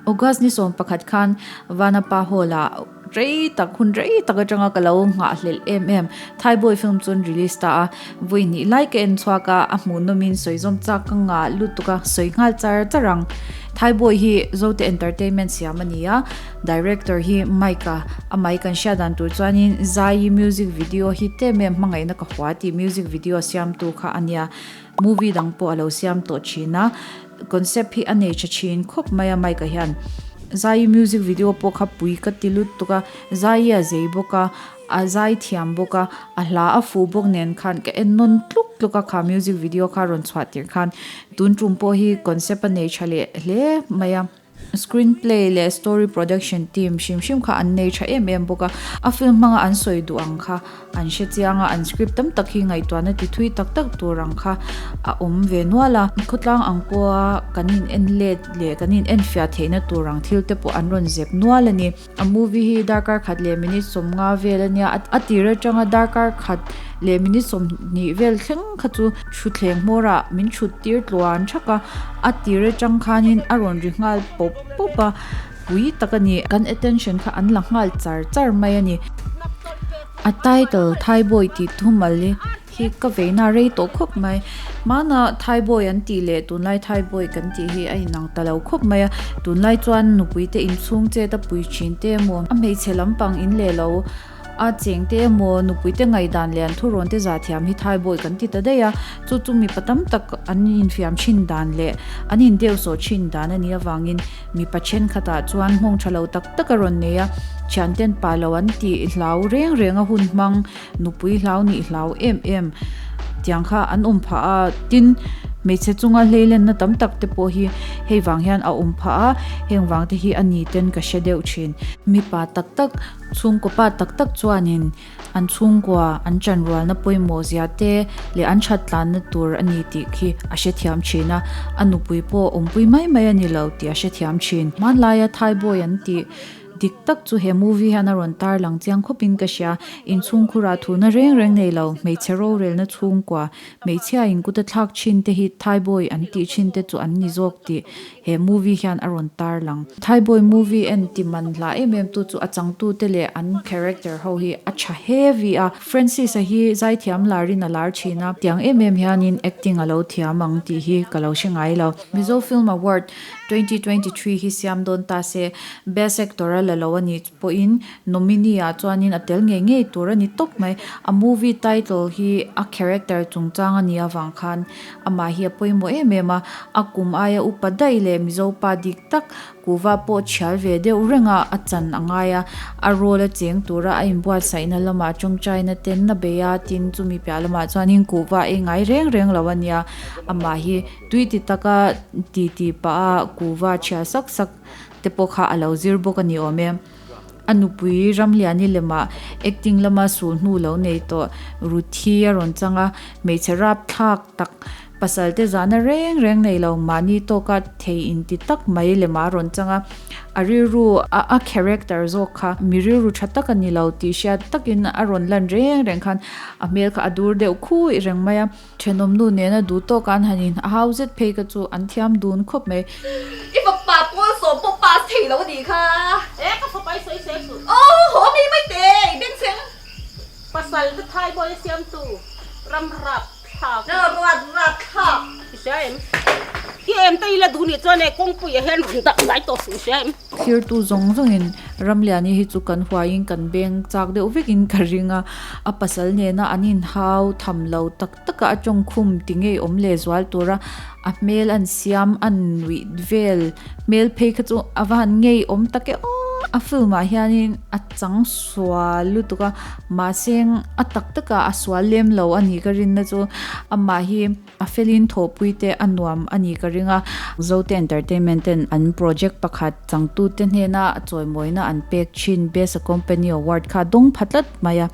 August ni 11 khan Vanapa Hall ah rei tak hun rei tak atanga ka lo nghahhlelh em em Thai Boy film chu an release ta a, vawi hnih lai ka en chhuak a, a hmuhnawmin sawi zawm chak ka ngah lutuk a, sawi nghal char char ang. Thai Boy hi Zote Entertainment siam a ni a, director hi Mike-a, amah hi kan hriat dan tur chuanin Zaii music video hi tem em hmangaihna ka hua tih music video siamtu kha a nia, movie dang pawh a lo siam tawh thin a. Concept hi a nei tha thin khawp mai a Mike-a hian Zaii music video pawh kha pui ka ti lutuk a, Zaii a zei bawk a, a zai thiam bawk a, a hla a fuh bawk nen khan ka en nawn tluk tluk a kha music video kha rawn chhuah tir khan tun tum pawh hi concept a nei tha leh hle mai a. Screen play leh story production team hrim hrim kha an nei tha em em bawk a, a film hmanga an sawi duh ang kha an hre chiang a, an script tam tak hi ngaihtuahna ti thui tak tak tur ang kha a awm ve nual a, khawtlang ang pawha kan in en let leh kan in en fiah theihna tur ang thil te pawh an rawn zep nual a ni. A movie hi darkar khat leh minute 50 vel a nia, a tir atanga darkar khat leh minute 20 vel thleng kha chu thutthleng hmawrah min thut tir tluan thak a, a tir atang khanin a rawn ri nghal pawp pawp a, pui tak a ni. Kan attention kha an la nghal char char mai a ni. A title Thai Boy tih thumal hi ka veina rei tawh khawp mai. Hmana Thai Boy an tih leh tunlai Thai Boy kan tih hi a inang ta lo khawp mai a. Tunlai chuan nupui te inchhung chet a pui thin te emaw, a hmeichhe lampang in leh lo a cheng te emaw, nupui te ngaihdan leh an thurawn te zah thiam hi Thai Boy kan ti ta daih a. Chu chu mipa tam tak an infiam thin dan leh an indeuhsawh thin dan a nih avangin Mipa thenkhatah chuan hmawng tha lo tak tak a rawn nei a, thianten pa lo an tih hlau reng reng a hun hmang, nupui hlau nih hlau em em tiang kha an awm phah a, tin hmeichhe chunga hleilenna tam tak te pawh hi hei vang hian a awm phah a, heng vang te hi a ni ten ka hre deuh thin. Mipa tak tak, chhungkaw pa tak tak chuanin An chhungkua an chanrualna pawimawh zia te leh an that tlanna tur a ni tih khi a hrethiam thin a, a nupui pawh awmpui mai mai a ni lo tih a hrethiam thin. Hmanlaia Thai boy an tih dik tak chu he movie hian a rawn tarlang chiang khawpin ka hria. Inchhungkhurah thuna reng reng nei lo, hmeichhe rorelna chhungkua, hmeichhia in kut a thlak thin te hi Thai boy an tih thin te chu an ni zawk tih He movie hian a rawn tar lang. Thai boy movie en ti man hla em em tu chu a changtu te leh an character ho hi a tha heavy a. Francis a hi zaithiam larin a lar thin a, tiang em em hianin acting a lo thiam ang tih hi ka lo hre ngai lo. Mizo Film Award 2023 hi siam dawn ta se, Best Actor a la lo a nih pawhin nominee ah chuanin a tel ngei ngei tur a ni tawp mai. A movie title hi a character chungchang a nih avang khan amah hi a pawimawh em em a, a kum aia upa daih leh Mizo pa dik tak kuhva pawh chhial ve deuh reng a, a chan a ngai a, a role a cheng tura a inbuatsaihna lamah tawngtaina ten a bei a, tin chumi piah lamah chuanin kuhva ei ngai reng reng lo a nia, amah hi tui ti taka ti ti pah a kuhva chhial sak sak te pawh kha a lo zir bawk a ni awm e. A nupui Ramliani lemah acting lama sul hnu lo nei tawh Ruthi a rawn chang a, hmeichhe rapthlak tak pasal te zahna reng reng nei lo mahni tawka thei inti tak mai lemah a rawn chang a, a rilru a a character zawk kha mi rilru tha tak a ni lo tih hriat takin a rawn lan reng reng khan a hmel kha a dur deuh khui reng mai a. Thenawm nu nena duh tawk an han in a hau zet phei kha chu an thiam dun khawp mai. I fapa pawl sawm pawh pass thei lo a nih kha. E ka fapa i sawi sel suh. Aw haw mai mai te i beng cheng. Pasal te thai bawi a siam tu ram rap thlak. Ram rap thlak. I hria em? I em te i la duh nih chuan e kawngpui ah hian rawn dak ngai tawh suh i hria em? Thirtu zawng zawngin Ramliani hi chu kan huaiin kan beng chak deuh vekin ka ring a, a pasal nena an inhau tham lo tak taka a tawngkhum ti ngei awm leh zual tura a hmel an siam an nuih vel hmel phei kha chu a va han ngei awm tak e aw! A film ah hianin a chang sual lutuk a, mahse a tak takah a sual lem lo a nih ka rinna chu amah hi. A felin thawhpui te a nuam a nih ka ring a. Zote Entertainment ten an project pakhat changtute hnena chawimawina an pek thin Best A Company Award kha dawng pha tlat mai a.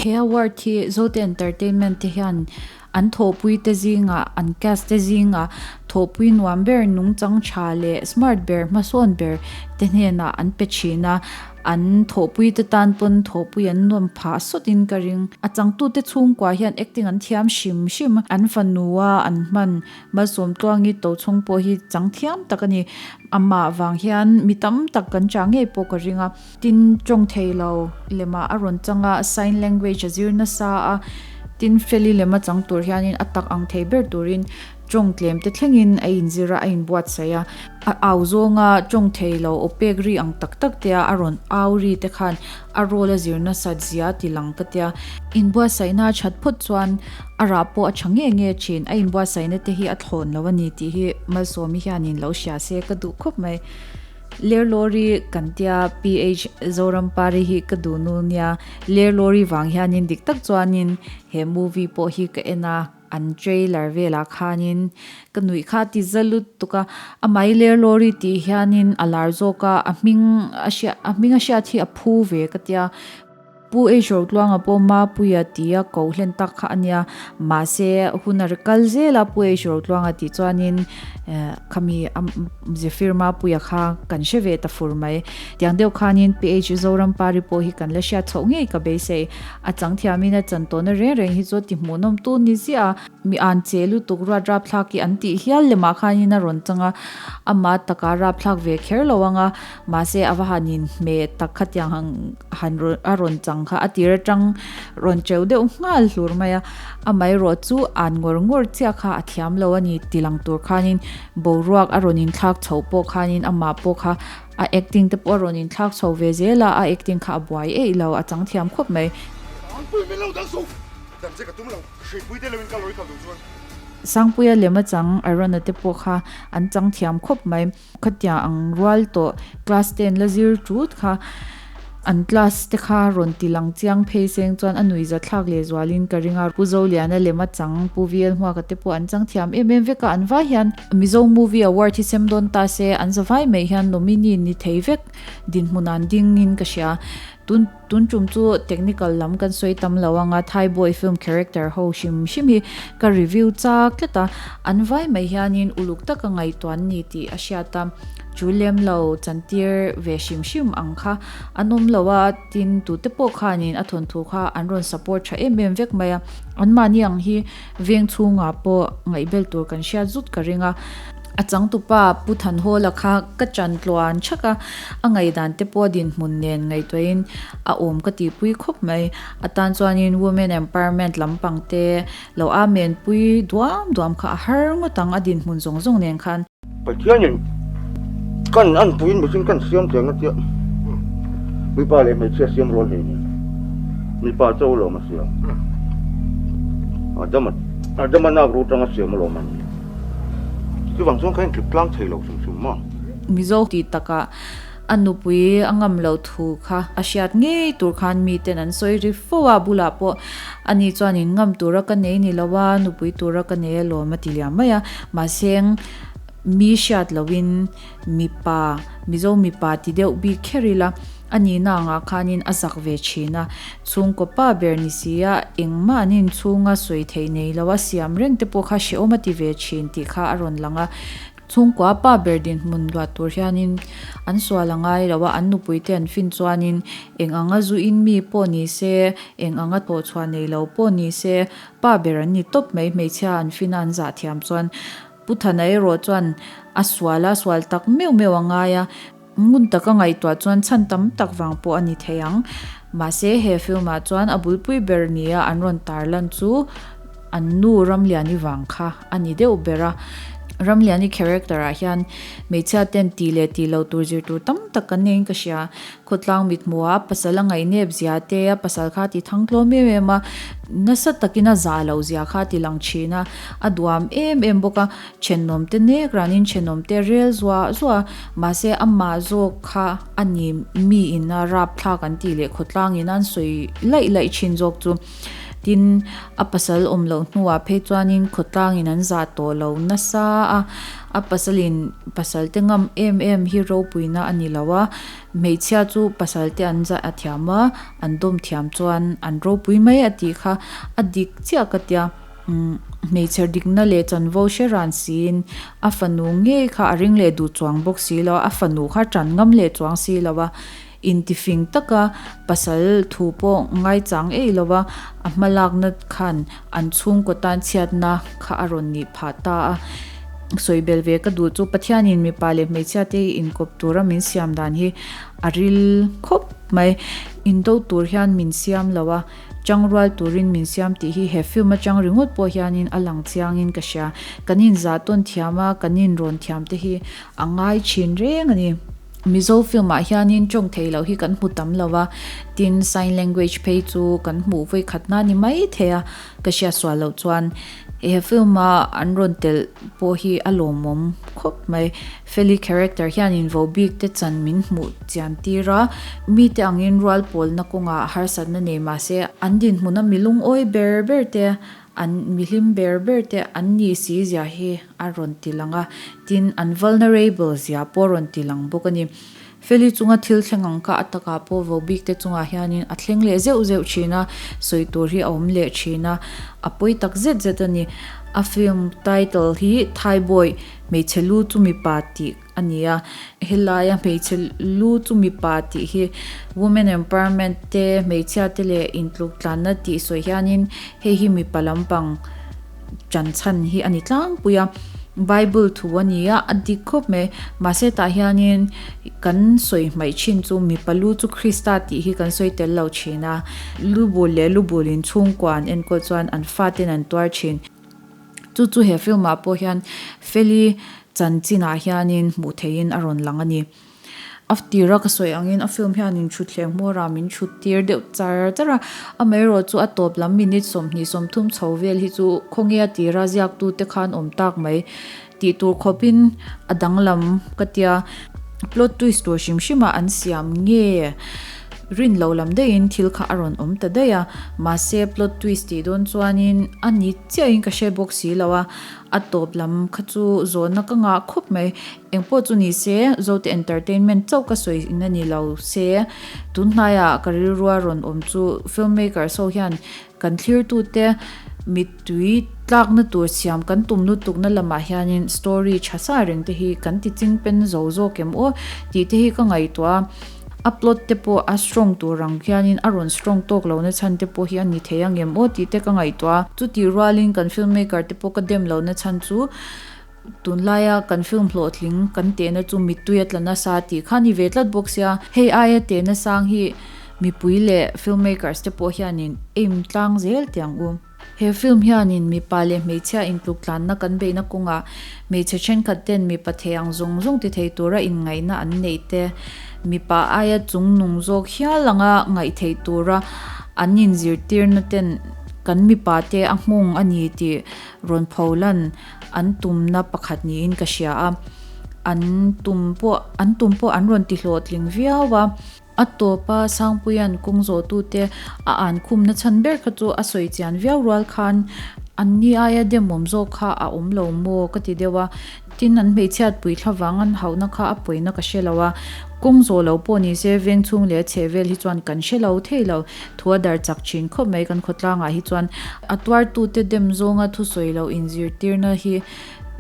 He award hi Zote Entertainment te hian an thawhpui te zingah, an cast te zingah thawhpui nuam ber, nungchang tha leh smart ber, hmasawn ber te hnenah an pe thin a. An thawhpui te tan pawn thawhpui an nuam phah sawt in ka ring. A changtute chhungkua hian acting an thiam hrim hrim a, an fanua an hman Malsawmtluangi Tochhawng pawh hi chang thiam tak a ni. Amah vang hian mi tam tak kan chah ngei pawh ka ring a. Tin, tawng thei lo lemah a rawn chang a, sign language a zir nasa a, tin Feli lema chang tur hianin a tak ang thei ber turin tawng tlem te thlengin a inzir a, a inbuatsaih a. A au zawnga tawng thei lo aw pek ri ang tak tak te a a rawn au ri te khan a role a zir nasat zia ti lang ka tia. Inbuatsaihna a that phawt chuan a rah pawh a tha nge nge thin. A inbuatsaihna te hi a thlawn lo a ni tih hi Malsawmi hianin lo hria se ka duh khawp mai. Lerlawri kan tia PH Zorampari hi ka duh nu nia. Lerlawri vang hianin dik tak chuanin he movie pawh hi ka en a, an trailer velah khanin ka nuih kha ti za lutuk a. Amah hi Lerlawri tih hianin a lar zawk a, a hming a hriat a hming a hriat hi a phu ve ka tia. Pu Eishawrtluanga pawh Mapuia tia ko hlen tak kha a nia. Mahse, hun a ri kal zel a, Pu Eishawrtluanga tih chuanin khami a Zephyr Mapuia kha kan hre ve ta fur mai. Tiang deuh khanin PH Zorampari pawh hi kan la hriat chhoh ngei ka beisei. A chang thiamin a chan tawhna reng reng hi chu tihmuhnawm tu ni ziah a. Mi an che lutuk ruat rapthlak hi an tih hial lemah khanin a rawn chang a, amah taka rapthlak ve kher lo ang a, mahse a va han inhmeh tak khatiang ang han a rawn chang kha a tir atang rawn cheu deuh nghal hlur mai a, amaherawh chu an ngawr ngawr chiah kha a thiam lo a ni ti lang tur khanin boruak a rawn inthlak chhoh pawh khanin amah pawh kha a acting te pawh a rawn inthlak chho ve zel a, a acting kha a buai eih lo a chang thiam khawp mai. Sangpuia lema chang Arona te pawh kha an chang thiam khawp mai. Khatiang ang rual tawh class ten la zir tut kha an class te kha rawn ti lang chiang phei seng chuan a nuihza thlak leh zualin ka ring a. Pu Zoliana lema chang Pu VL Hmuaka te pawh an chang thiam em em vek a, an vai hian Mizo Movie Award hi sem dawn ta se an zavai mai hian nominee ni thei vek dinhmun an dingin ka hria. Tun Tun tum chu technical lam kan sawi tam lo anga Thai boy film character ho hrim hrim hi ka review chak tlat a, an vai mai hianin uluk taka ngaihtuah an ni tih a hriat a, chu lem lo chantir ve hrim hrim ang kha an awm lo a, tin tute pawh khanin a thawnthu kha an rawn support tha em em vek mai a, anmahni ang hi veng chhungah pawh ngaihbel tur kan hriat zut ka ring a. A changtupa Pu Thanhawla kha ka chan tluan thak a, a ngaihdan te pawh dinhmun nen ngaihtuahin a awm ka tihpui khawp mai. A tan chuanin Women Empowerment lampang te lo amen pui duam duam kha a har ngawt ang a dinhmun zawng zawng nen khan. Pathianin kan anpuiin mihring kan siam cheng a tia, mipa leh hmeichhia siam rual hlei nen mipa cho lawm a siam. Adama Adama nak ru tanga siam alawm a ni. Chuvang chuan ka intlip tlang thei lo hrim hrim maw? Mizo tih takah a nupui a ngam loh thu kha a hriat ngei tur khan miten an sawi ri fo a, bulah pawh ani chuan in ngam tura ka nei ni lo a, nupui tura ka nei alawm a ti liam mai a, mahse mi hriat lohin mipa, Mizo mipa ti deuh bik kher ila a nihna angah khanin a zak ve thin a, chhungkaw pa ber ni si a, engmah an inchhunga sawi theih nei lo a siam reng te pawh kha hrehawm a ti ve thin tih kha a rawn lang a. Chhungkua pa ber dinhmun luah tur hianin an sual a ngai lo a, an nupui te an fin chuanin eng anga zu in mi pawh ni se, eng anga thawhchhuah nei lo pawh ni se, pa ber an ni tawp mai, hmeichhia an fin a an zah thiam chuan Pu Thana erawh chuan a sual a sual tak meuh meuh a ngai a, ngun taka ngaihtuah chuan chhan tam tak vang pawh a ni thei ang. Mahse, he film-ah chuan a bulpui ber nia an rawn tarlan chu an nu Ramliani vang kha a ni deuh ber a. Ramliani character-ah hian hmeichhia ten tih leh tih loh tur zir tur tam tak kan neiin ka hria. Khawtlang mithmuha a pasal a ngaihnep zia te, a pasal kha a ti thang tlawm em em a, nasa takin a zah loh zia kha a ti lang thin a, a duam em em bawk a, thenawm te nek ranin thenawm te rel zuah zuah a, mahse amah zawk kha a ni mi in a rapthlak an tih leh khawtlang in an sawi laih laih thin zawk chu. Tin, a pasal awm loh hnuah phei chuanin khawtlangin an zah tawh lo nasa a, a pasalin pasal te ngam em em hi ropuina a ni lo a, hmeichhia chu pasal te an zah a thiam a, an dawm thiam chuan an ropui mai a tih kha a dik chiah ka tia. Umm hmeichhe dikna leh chanvo hre ran siin a fanu ngei kha a ring leh duh chuang bawk si lo a, a fanu kha tan ngam leh chuang si lo a. Intifing taka pasal thu pawh ngaichang ei lova a hmalakna khan an chhungkaw tan chhiatna kha a rawn nih phah ta a. Sawi bel ve ka duh chu Pathianin mipa leh hmeichhia te hi inkawp tura min siam dan hi a ril khawp mai. Indo tur hian min siam lo a, changrual turin min siam tih hi he film atang ringawt pawh hianin a lang chiangin ka hria. Kan inzah tawn thiam a, kan inrawn thiam te hi a ngai thin reng a ni. Mizo film ah hianin tawng thei loh hi kan hmu tam lo a, tin sign language phei chu kan hmuh vawi khat na ni mai thei a, ka hriat sual loh chuan he film a an rawn telh pawh hi a lawmawm khawp mai. Feli character hianin vo bik te chan min hmuh chian tir a, mite angin rual pawlna kawngah harsatna nei mahse an dinhmuna mi lungawi ber ber te An mihlim ber ber te an nih si zia hi a rawn ti lang a, tin an vulnerable zia pawh a rawn ti lang bawk a ni. Feli chunga thil thleng ang kha a takah pawh vo bik te chungah hianin a thleng leh zeuh zeuh thin a, sawi tur hi a awm leh thin a, a pawi tak zet zet a ni. A film title hi Thaibawi hmeichhe lu chu mipa tih a ni a, helaia hmeichhe lu chu mipa tih hi women empowerment te hmeichhia te leh intluk tlanna tih sawi hianin hei hi mipa lampang tan chhan hi a ni tlangpui a, bible thu a ni a, a dik khawp mai mahse tah hianin kan sawi hmaih thin chu mipa lu chu Krista tih hi kan sawi tel lo thin a, lu bul leh lu bul inchhungkua an enkawl chuan an faten an tuar thin. Chu chu he film ah pawh hian Feli chanchinah hianin hmuh theihin a rawn lang a ni. A tira ka sawi angin a film hianin thutthleng hmawrah min thut tir deuh char char a, amaherawh chu a tawp lam minute 20, 30 chho vel hi chu khawnge a tira ziaktute khan awm tak mai tih tur khawpin a danglam ka tia. Plot twist tur hrim hrim ah an siam nge rin lo lam daihin thil kha a rawn awm ta daih a, mahse plot twist tih dawn chuanin a ni chiahin ka hre bawk si lo a, a tawp lam kha chu zawhna ka ngah khawp mai. Engpawh chu ni se Zote Entertainment chauh ka sawi in a ni lo se tun hnaiah ka rilrua rawn awm chu filmmakers ho hian Kan thlirtute mittui tlakna tur siam kan tum lutukna lamah hianin story tha sa reng te hi kan ti ching pen zo zawk em aw tih te hi ka ngaihtuah a, a plot te pawh a strong tur ang hianin a rawn strong tawk lohna chhan te pawh hi a ni thei ang em aw tih te ka ngaihtuah a. Chutih rualin kan filmmaker te pawh ka dem lohna chhan chu tunlaia kan film hlawhtling kan tehna chu mittui a tla nasa tih kha a ni ve tlat bawk sia, hei aia tehna sang hi mipui leh filmmakers te pawh hianin aim tlang zel teh ang u. He film hianin mipa leh hmeichhia intluk tlanna kan beihna kawngah hmeichhe thenkhat ten mipa thei ang zawng zawng ti thei tura inngaihna an neih te, mipa aia chungnung zawk hial anga ngaih theih tura an inzirtirna ten kan mipa te a nghawng a ni tih rawn pholan an tumna pakhat niin ka hria a, an tum pawh an tum pawh an rawn ti hlawhtling viau a. A tawpa Sangpuia'n kawng zawhtute a an khumna chhan ber kha chu a sawi chian viau rual khan an ni aia demawm zawk kha a awm lo maw ka ti deuh a, tin an hmeichhiatpui thlavang an hauhna kha a pawina ka hre lo a, kawng zawh lo pawh ni se veng chhung leh a chheh vel hi chuan kan hre lo thei lo, thu a dar chak thin khawp mai kan khawtlangah hi chuan a tuartute dem zawnga thusawi loh inzirtirna hi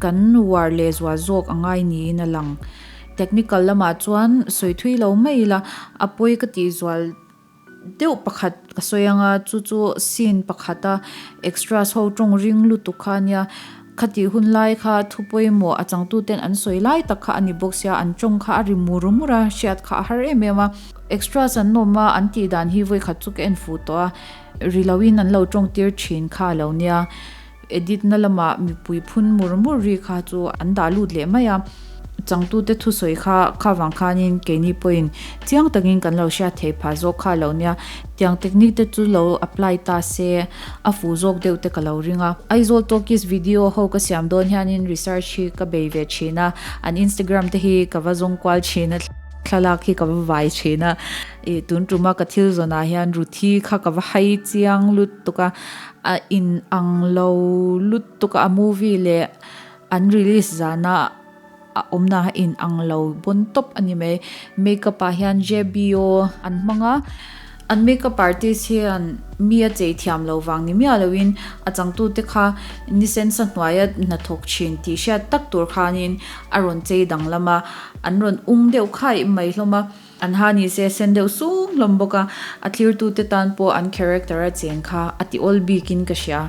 kan uar leh zual zawk a ngai niin a lang. Technical lamah chuan sawi thui lo mai ila a pawi ka tih zual deuh pakhat ka sawi anga chu chu scene pakhata extras ho tawng ring lutuk kha ania khatih hun lai kha thu pawimawh a changtuten an sawi lai tak kha a ni bawk sia an tawng kha a ri mur mur a hriat kha a har em em a extras an awm a an tih dan hi vawi khat chu ka en fuh tawh a ri loin an lo tawng tir thin kha a lo nia edit na lamah mipui phun mur mur ri kha chu an dah lut leh mai a changtute thusawi kha kha vang khanin keini pawhin chiang takin kan lo hriat theih phah zawk kha a lo nia tiang technique te chu lo apply ta se a fuh zawk deuh te ka lo ring a Aizawl Talkies video ho ka siam dawn hianin research hi ka bei ve thin a an Instagram te hi ka va zawng kual thin a thlalak hi ka va vai thin a ih tun tuma ka thil zawnah hian Ruthi kha ka va hai chiang lutuk a A in ang lo lutuk a, a movie leh an release zana a awmna a in ang lo bawn tawp a ni mai. Makeup ah hian JBO an hmang a, an makeup artist hian mi a chei thiam lo vang ni miah loin a changtute kha nisen sa hnuaia hnathawk thin tih hriat tak tur khanin a rawn chei danglam a, an rawn ung deuh khaih mai hlawm a. An ha ni se a sen deuh sung hlawm bawk a, a thlirtute tan pawh an character a cheng kha a ti awl bikin ka hria.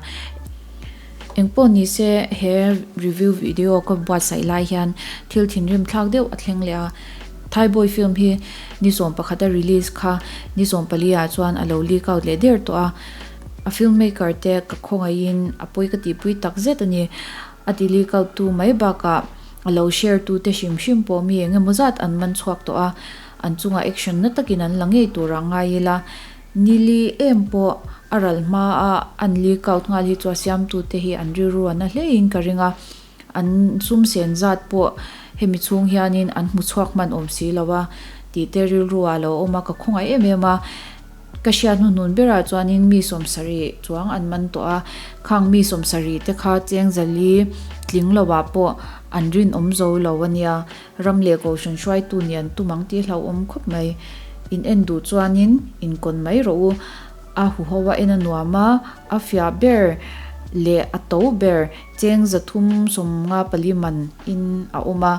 Engpawh ni se he review video ka buatsaih lai hian thil thinrim thlak deuh a thleng leh a. Thai Boy film hi ni 11 a release kha ni 14 ah chuan a lo leak out leh der tawh a. A film maker te ka khawngaihin a pawi ka tihpui tak zet a ni. A ti leak out tu mai bakah a lo share tu te hrim hrim pawh mi eng emaw zat an man chhuak tawh a, an chungah action na takin an la ngei turah ngai ila. Nili em pawh a ral hma a an leak out nghal hi chu a siamtu te hi an rilru a na hleiin ka ring a, an sum sen zat pawh hemi chhung hianin an hmu chhuak hman awm si lo a tih te rilru ah lo awm a, ka khawngaih em em a. Ka hriat hnuhnun berah chuanin mi sawmsarih chuang an man tawh a, khang mi sawmsarih te kha cheng zali tling lovah pawh an rinawm zo lo a nia, ram leh kohhran hruaitu nih an tum ang tih hlauhawm khawp mai. In en duh chuanin inkawn mai rawh u, a huho a en a nuam a, a fiah ber leh a to ber cheng 354 man in a awm a,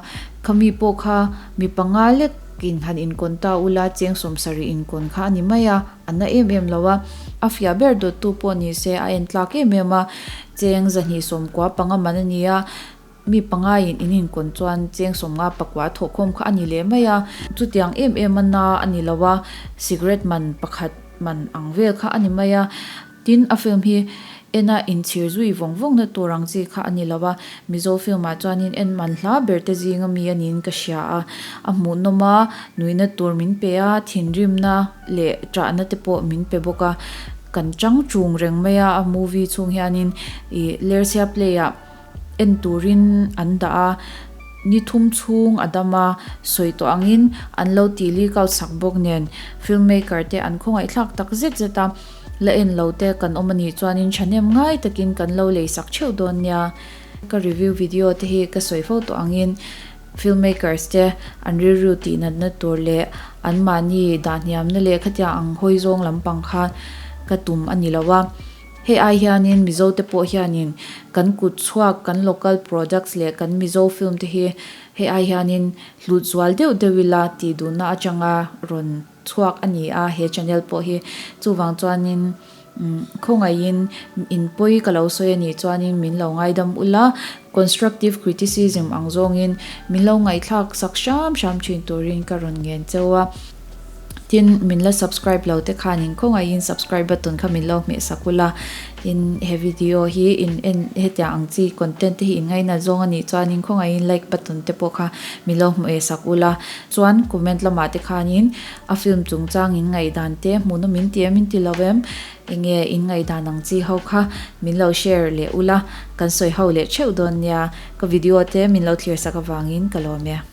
khami pawh kha mi panga lek in han inkawn ta ula cheng 70 inkawn kha a ni mai a, a na em em lo a, a fiah ber dawttu pawh ni se a en tlak em em a, cheng 295 man a ni a, mi panga in in inkawn chuan cheng 59 thawhkhawm kha a ni leh mai a, chutiang em em a na a ni lo a, cigarette man pakhat man ang vel kha a ni mai a. Tin, a film hi en a inchhir zui vawng vawng na tur ang chi kha a ni lo a, Mizo film ah chuanin en man hla ber te zinga mi a niin ka hria a, a hmuhnawm a, nuihna tur min pe a, thinrimna leh ṭahna te pawh min pe bawk a, kan chang ṭung reng mai a, a movie chhung hianin ih Lersia play ah en turin an dah a, ni thum chhung a dam a, sawi tawh angin an lo tih leak out sak bawk nen film maker te an khawngaihthlak tak zet zet a. La en lo te kan awm a nih chuanin thahnem ngai takin kan lo lei sak theuh dawn nia. Ka review video te hi ka sawi fo tawh angin filmmakers te an rilru tih natna tur leh an mahni dah hniamna leh khatiang ang hawi zawng lampang kha ka tum a ni lo a. Hei ai hianin Mizo te pawh hianin kan kut chhuak kan local products leh kan Mizo film te hi hei ai hianin hlut zual deuh deuh ila tih duhna atanga rawn chhuak a ni a he channel pawh hi chuvang chuanin khawngaihin in pawi ka lo sawi a nih chuanin min lo ngaidam ula constructive criticism ang zawngin min lo ngaihthlak sak hram hram thin turin ka rawn ngen cheu a tin min la subscribe lo te khanin khawngaihin subscribe button kha min lo hmeh sak ula tin he video hi in en hetiang ang chi content te hi in ngainat zawng a nih chuanin khawngaihin like button te pawh kha min lo hmeh sak ula. Chuan comment lamah te khanin a film chungchang in ngaihdan te hmuhna min ti em in ti lo em? Enge in ngaihdan ang chi ho kha min lo share leh ula kan sawi ho leh theuh dawn nia. Ka video te min lo thlir sak avangin ka lawm e.